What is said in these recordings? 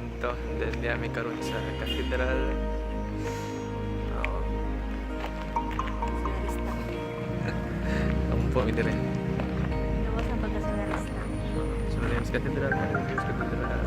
kanto. Then diya mi karon sa cathedral. Oo. Seminarista. Kampo mi dire. Gawas ang pagka-seminarista. So, sa cathedral, sa cathedral.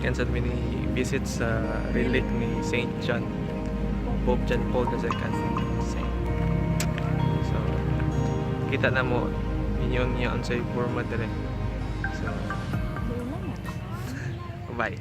Cancel mi ni visit sa relic ni Saint John. Pope John Paul II. Saint. So, kita na mo ninyo niya unsay forma dire. So, bye.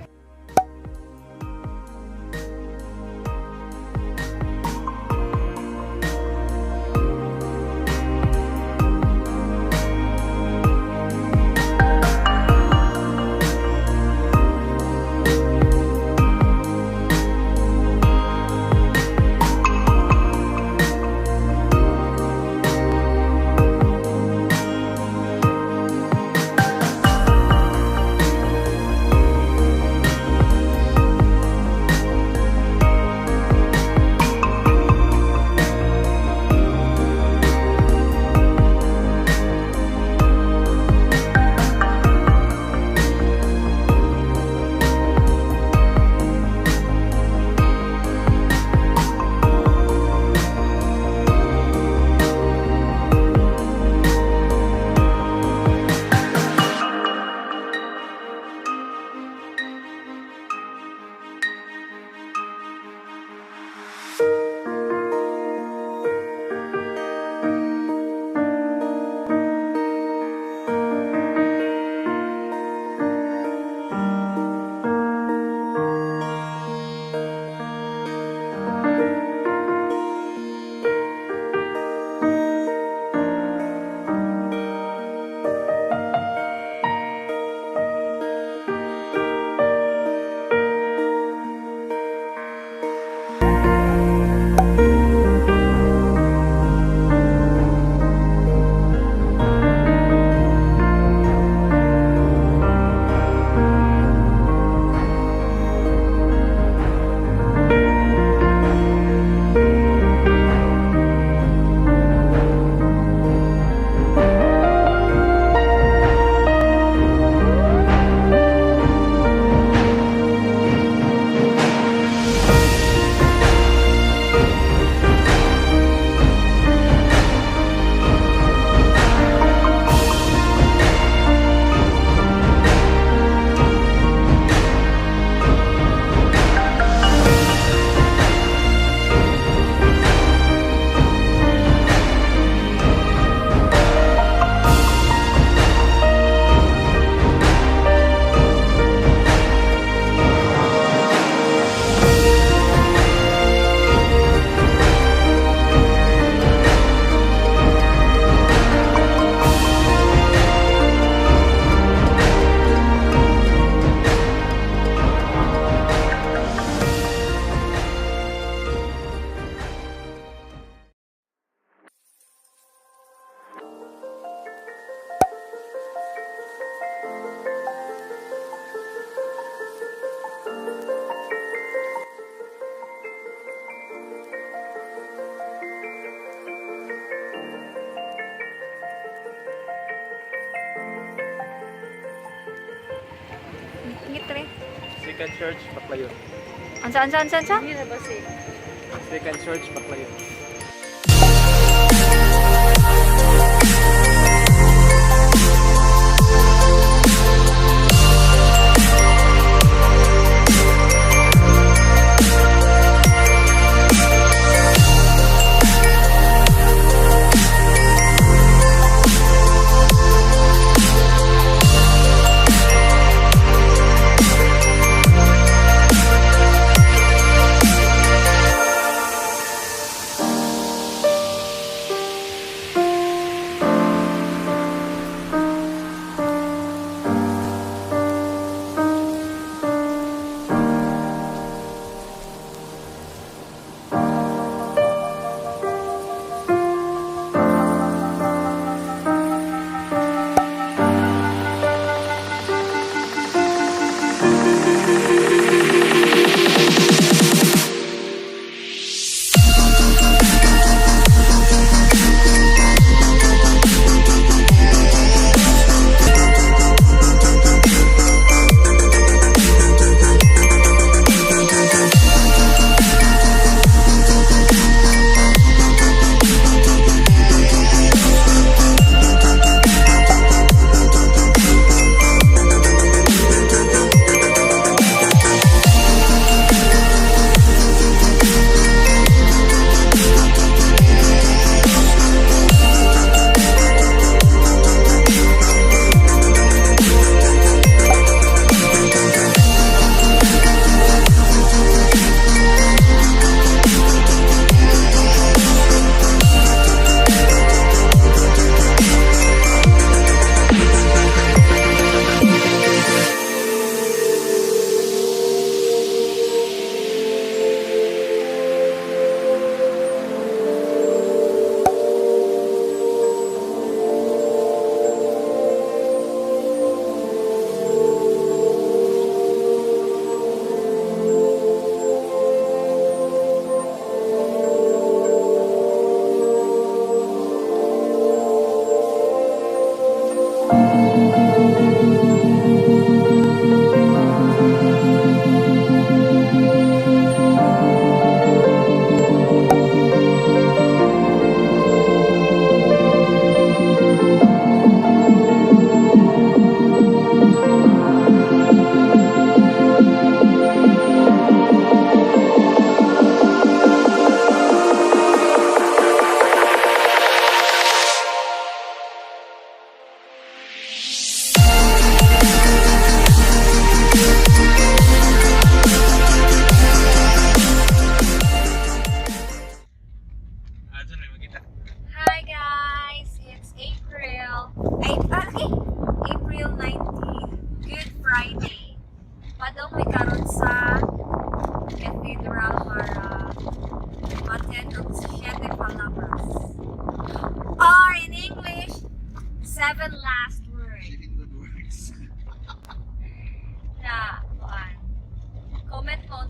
Ngit re. Second Church, Baclayon. Ansa, ansa, ansa, ansa? Second Church, Baclayon.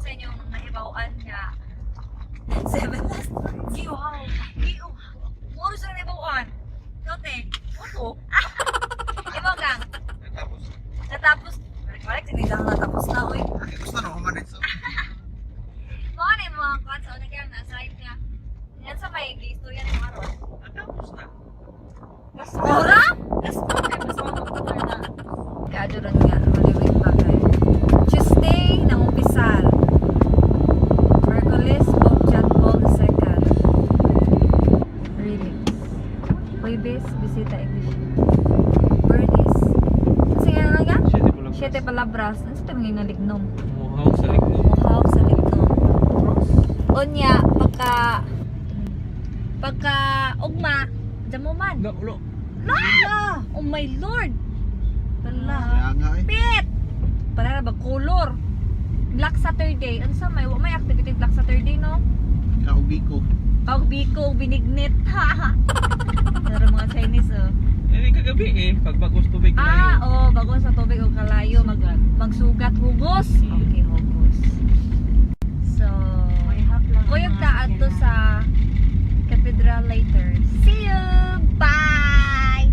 Sa inyong nahibaw-an nga seven last words. Giuhaw. Giuhaw. Muro sa nahibaw-an. Ikaw, te. Oto. Imo gang. Tapos. Natapos. Balik, sinida ka natapos na, uy. Gusto na human so. Mga na yung mga kwan sa una kaya nasa niya. Yan sa may istorya ni Maron. Natapos na. Ora? Kaadyo ron nga, Holy Week pa kayo. Tuesday, nangumpisal. Merkulis, Pope John Paul II. Relics. Huwebes, Bisita Iglesia. Bernice. Kasi nga nga nga? Siete palabras. Siete palabras. Ano sa tumingin nga lignom? Muhaw sa lignom. Mukhaw sa lignom. Unya, pagka ugma, damuman. Na, ulo. La! Oh my Lord! Wala. Kaya nga eh. Pit! Para na ba color? Black Saturday. Ano sa may may activity Black Saturday no? Kaubi ko. Kag biko binignit. Pero mga Chinese oh. Eh, kagabi eh. Pag bagos tubig Ah, oh, bago sa tubig o kalayo magsugat hugos. Okay, hugos. So, kuyog ta adto sa cathedral later. See you. Bye.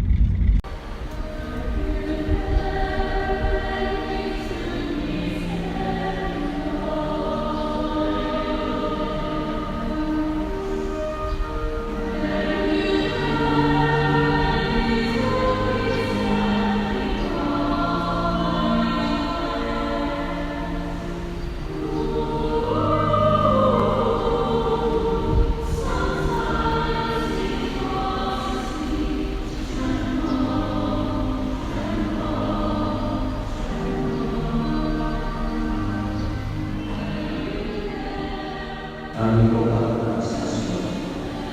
Ang ikaw sa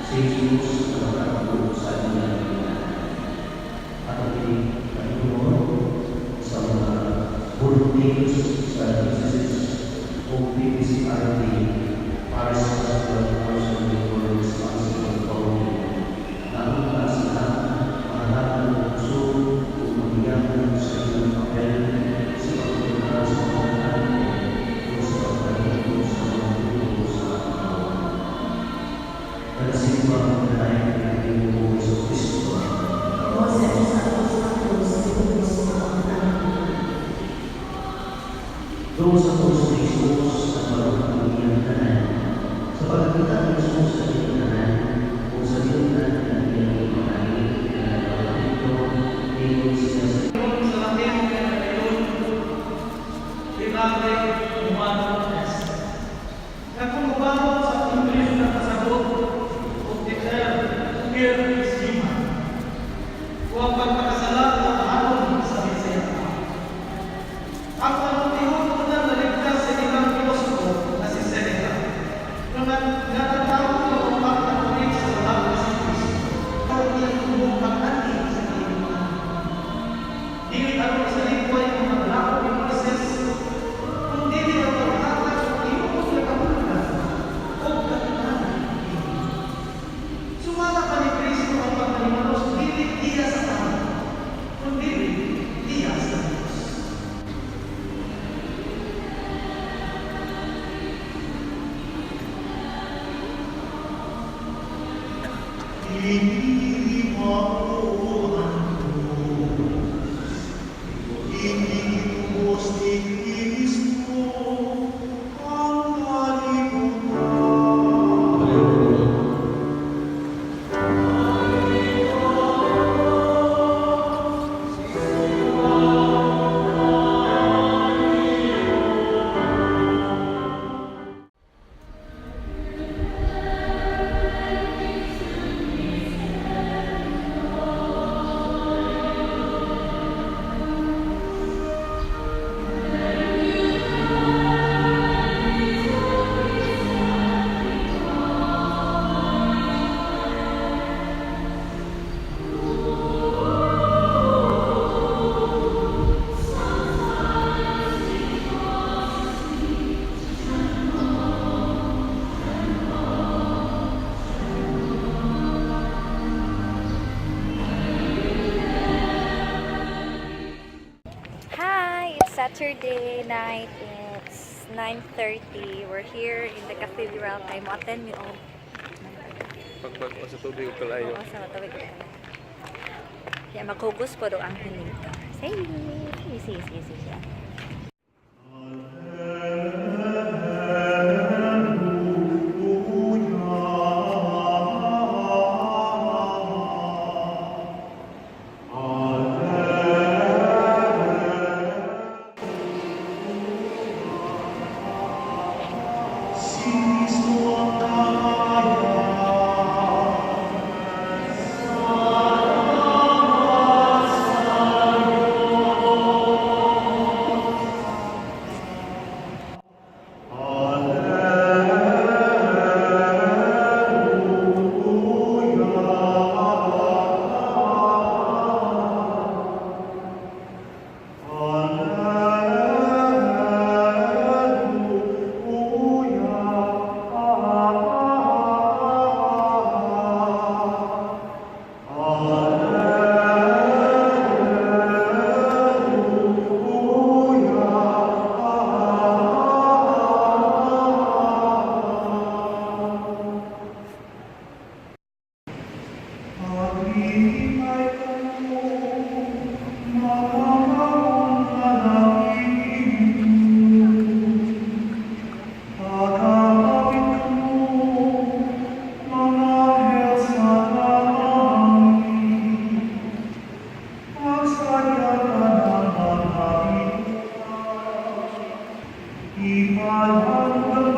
si Jesus na makatulong sa inyo at ang Panginoon sa mga volunteers sa DCCs o PPCRD para sa Pastoral Person for Responsible Founding na unta sila mahanap ng puso o magyaman sa inyong papel sa pagpunta sa mga tao o sa pagdalito sa mga puso sa katawan. Nagsimba ang dalayan ng Panginoon sa Kristo. Doon sa krus ni Jesus at marunong ang iyang tanan. Sa pagkakita ni Jesus sa iyang tanan, o sa iyang tanan ang iyang ipakain, na nagpapalito, ingon siya sa Sa Latin, Primate humanum est. Nga kung ubangon sa English na kasabot, o the term here is human. O ang pagpakasala na aron sa Bisaya. Ang panutihon na naligtas sa ilang pilosopo na si Seneca, na natatawag ng mga pagkatuloy sa wala si Kristo. Ang iyang tubong pag-anti sa kalibutan. Dili aron sa likway ang maglako ni Moises, kung dili ang paghatag sa imong nga kahulugan o katunanan niini. Sumala pa ni Kristo ang pagkalimanos dili iya sa tao, kundi iya sa Diyos. Hindi mo ang Initubos ni Kristo ang kalibutan. Hi, it's Saturday night. It's 9:30. We're here in the cathedral kay mo attend mi og Pagbag-o sa tubig ug kalayo. Oo, sa tubig ug kalayo. Kaya maghugos po daw ang hininta. Sige, sige, sige, sige. Si Kristo ang kamaya. Pag-ibig ko, makakaunlalangin mo. Pag-aawit ko, mga anghel sa langit. Magsaya ka ng mga ito, ipahandang